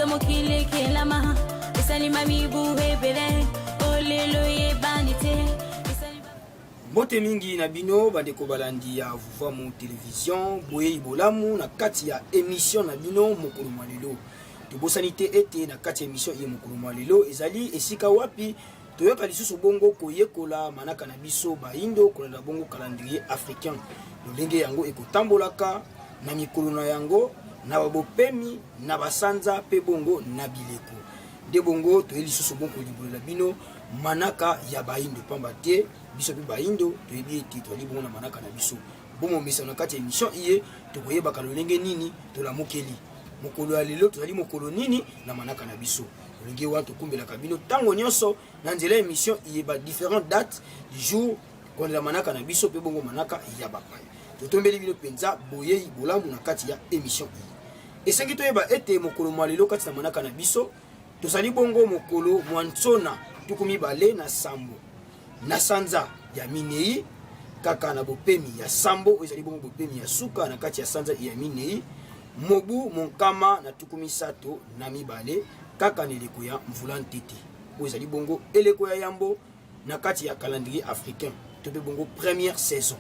Uta mokili ekelama esalima mibu ebele olelo eyebani te. Mbote mingi na bino bandeko balandi ya Vuvamu Television, boyei bolamu na kati ya emission na bino mokolo mwa lelo. Tobosani te ete na kati ya emission ye mokolo mwa lelo ezali esika wapi toyoka lisusu bongo koyekola manaka na biso bayindo kolanda bongo calendrier africain, lolenge yango ekotambolaka na mikolo na yango na babopemi na basanza mpe bongo na bileko. Nde bongo toye lisusu bongo kolimbolela bino manaka ya bayindo, pamba te biso mpe bayindo toyebi ete tozali bongo na manaka na biso. Bomomesano na kati ya emission iye tokoyebaka lolenge nini tolamukeli mokolo ya lelo, tozali mokolo nini na manaka na biso. Lolenge wana tokumbelaka bino ntango nyonso na nzela ya emission iye ba différentes dates du jour kolandela manaka na biso mpe bongo manaka ya bapaya. Totombeli bino mpenza boyei bolamu na kati ya emission iye. Esengi toyeba ete mokolo mwa lelo kati na manaka na biso tozali bongo mokolo mwa nsona 27 na sanza ya minei, kaka na bopemi ya sambo oyo ezali bongo bopemi ya suka na kati ya sanza ya minei mobu monkama na 32, kaka na eleko ya mvula ntete oyo ezali bongo eleko ya yambo na kati ya calendrier africain to mpe bongo première saison.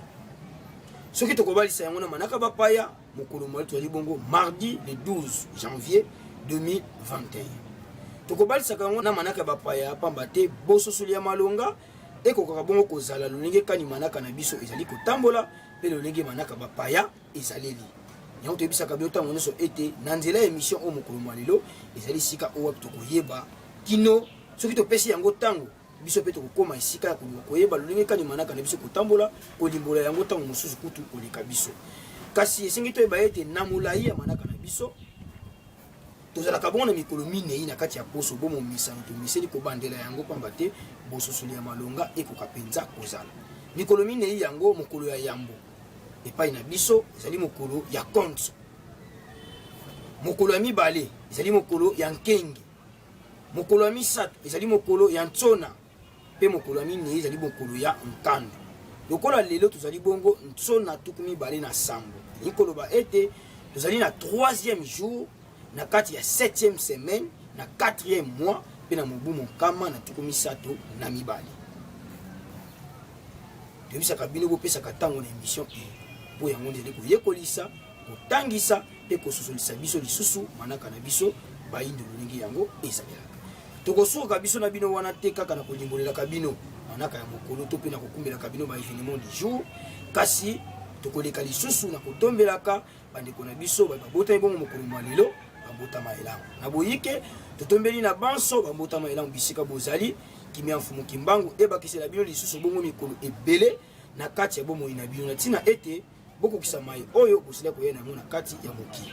Soki tokobalisa yango na manaka bapaya, mokolo mwa tozali bongo mardi le 12 janvier 2021. Tokobalisaka yango na manaka bapaya pamba te bososoli ya malonga ekokaka bongo kozala lolenge kani manaka na biso ezali kotambola mpe lolenge manaka bapaya ezaleli. Yango toyebisaka bino ntango nyonso ete na nzela ya emission oyo mokolo mwa lelo ezali esika oyo wapi tokoyeba kino soki topesi yango ntango biso mpe tokokoma esika ya koluka koyeba lolenge kani manaka na biso kotambola, kolimbola yango ntango mosusu kutu koleka biso. Kasi esengi toyeba ete na molai ya manaka na biso tozalaka bongo na mikolo minei na kati ya poso. Bo momesano tomeseni kobandela yango pamba te bososoli ya malonga ekoka mpenza kozala. Mikolo minei yango, mokolo ya yambo epai na biso ezali mokolo ya konso, mokolo ya mibale ezali mokolo ya nkenge, mokolo ya misato ezali mokolo ya nsona, mpe mokolo ya minei ezali mokolo ya nkando. Lokola lelo tozali bongo nsona 27, elingi koloba ete tozali na 3e jour na kati ya 7e semaine na 4e mois mpe na mobu 132. Toyebisaka bino bopesaka ntango na emission oyo mpo yango nde ezali koyekolisa, kotangisa mpe kososolisa biso lisusu manaka na biso bayindo lolenge yango ezalelaka. Tokosukaka biso na bino wana te kaka na kolimbolelaka bino manaka ya mokolo to mpe na kokumbelaka bino ba evenement du jour, kasi tokoleka lisusu na kotombelaka bandeko na biso baye babotami bongo mokolo mwa lelo, bambotama elamu na boyike. Totombeli na banso bambotama elamu bisika bozali. Kimia Mfumu Kimbangu ebakisela bino lisusu bongo mikolo ebele na kati ya bomoi na bino, na ntina ete bokokisa mai oyo bosila koya na yango na kati ya mokili.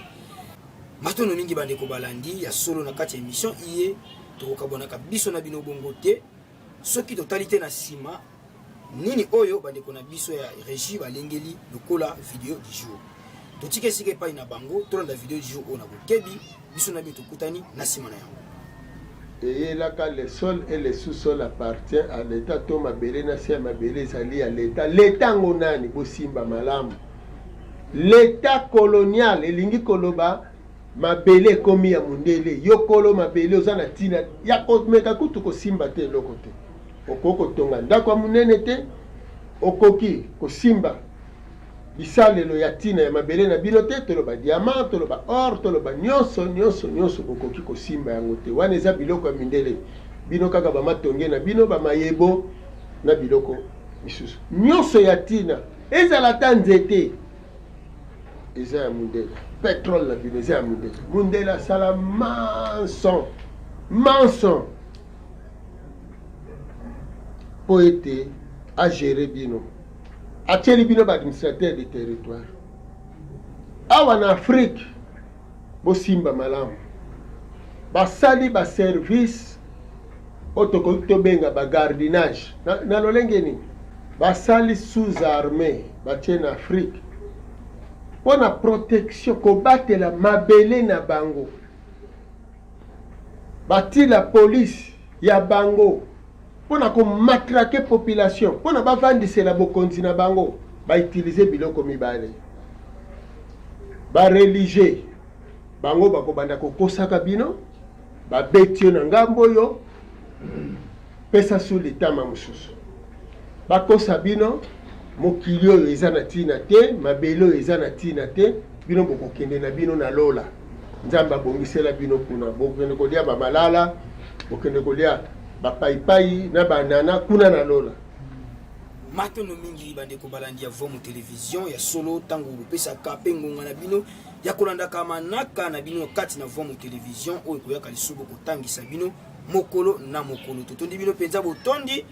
Matondo mingi bandeko balandi ya solo na kati ya emission iye. Tokokabwanaka biso na bino bongo te soki totali te na nsima nini oyo bandeko na biso ya regie balengeli lokola video du jour. Totika esika epai na bango, tolanda video du jour oyo na bokebi. Biso na bino tokutani na nsima na yango. Eyelaka le sol et le sous-sol appartient à l'etat to mabele na se ya mabele ezali ya l'etat. L'etat yango nani? Bosimba malamu. L'etat colonial elingi koloba mabele ekomi ya mondele. Yo kolo mabele oza na ntina ya komeka kutu kosimba te eloko te. Okoki kotonga ndako ya monene te, okoki kosimba bisalelo ya ntina ya mabele na bino te, toloba diamant, toloba or, toloba nyonso nyonso nyonso, bokoki kosimba yango te. Wana eza biloko ya mindele. Bino kaka bamatonge na bino, bamayebo na biloko misusu nyonso ya ntina, ezala ata nzete eza ya mundele, petrole na bino eza ya mundele. Mundele asala manson manson mpo ete agere bino, atieli bino ba administrateur de territoire awa na Afrique. Bosimba malamu, basali ba service oyo tokoki tobenga ba gardinage na lolenge nini? Basali sous armee batie na Afrique mpo na protection, kobatela mabele na bango. Batila police ya bango mpo na komatrake population, mpo na bavandisela bokonzi na bango. Bautilize biloko mibale: ba religieux bango bakobanda kokosaka bino. Babeti yo na ngambo oyo, pesa su litama mosusu. Bakosa bino, mokili oyo eza na ntina te, mabele oyo eza na ntina te, bino bokokende na bino na lola. Nzambe abongisela bino kuna, bokende kolia bamalala, bokende kolia bapaipai na banana kuna na lola. Matondo mingi bandeko balandi ya Vomu Television ya solo, ntango bopesaka mpe ngonga na bino ya kolandaka manaka na bino kati na Vomu Television oyo ekoyaka lisusu kotangisa bino mokolo na mokolo. Totondi bino mpenza botondi,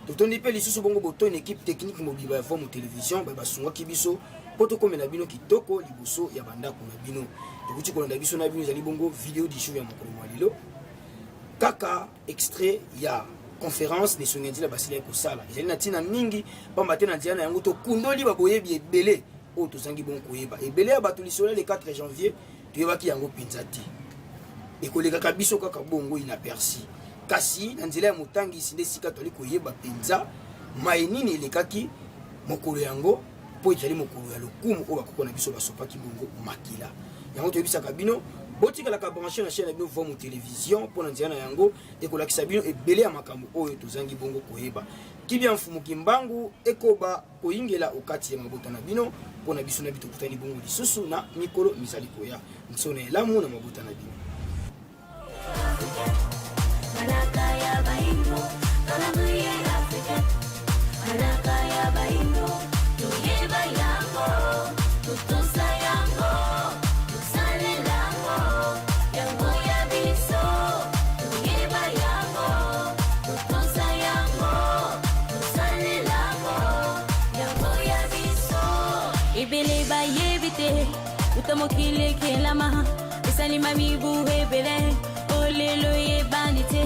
totondi mpe lisusu bongo botondi ekipe technique mobimba ya Vomu Television baye basungaki biso mpo tokomela bino kitoko liboso ya bandako na bino. Tokuti kolanda biso na bino ezali bongo video du jour ya mokolo mwa lelo, kaka extrait ya conférence de Songi Nzila basilaki kosala. Ezali na ntina mingi pamba te na nzela na yango tokundoli baboyebi ebele oyo tozangi bongo koyeba. Ebele ya bato lisolo ya le 4 janvier toyebaki yango mpenza te, ekolekaka biso kaka bongo inaperçu. Kasi na nzela ya motangisi nde esika toali koyeba mpenza maye nini elekaki mokolo yango, mpo ezali mokolo ya lokumu oyo bakoko na biso basopaki bongo makila. Yango toyebisaka bino botikalaka branche na chaîne na bino Vomu Television, mpo na nzela na yango ekolakisa bino ebele ya makambo oyo tozangi bongo koyeba. Kibia Mfumu Kimbangu ekoba koyingela okati ya mabota na bino, mpo na biso na bito tokutani bongo lisusu na mikolo mizali koya. Nsona elamu na mabota na bino. Manaka ya baindo, calendrier africain. Manaka ya baindo, toyeba yango, totosa yango, tosalela yango, yango ya biso. Toyeba yango, totosa yango, tosalela yango, yango ya biso. Ebele bayebi te, uta mokili ekelama, esalima mibu ebele, olelo eyebani te.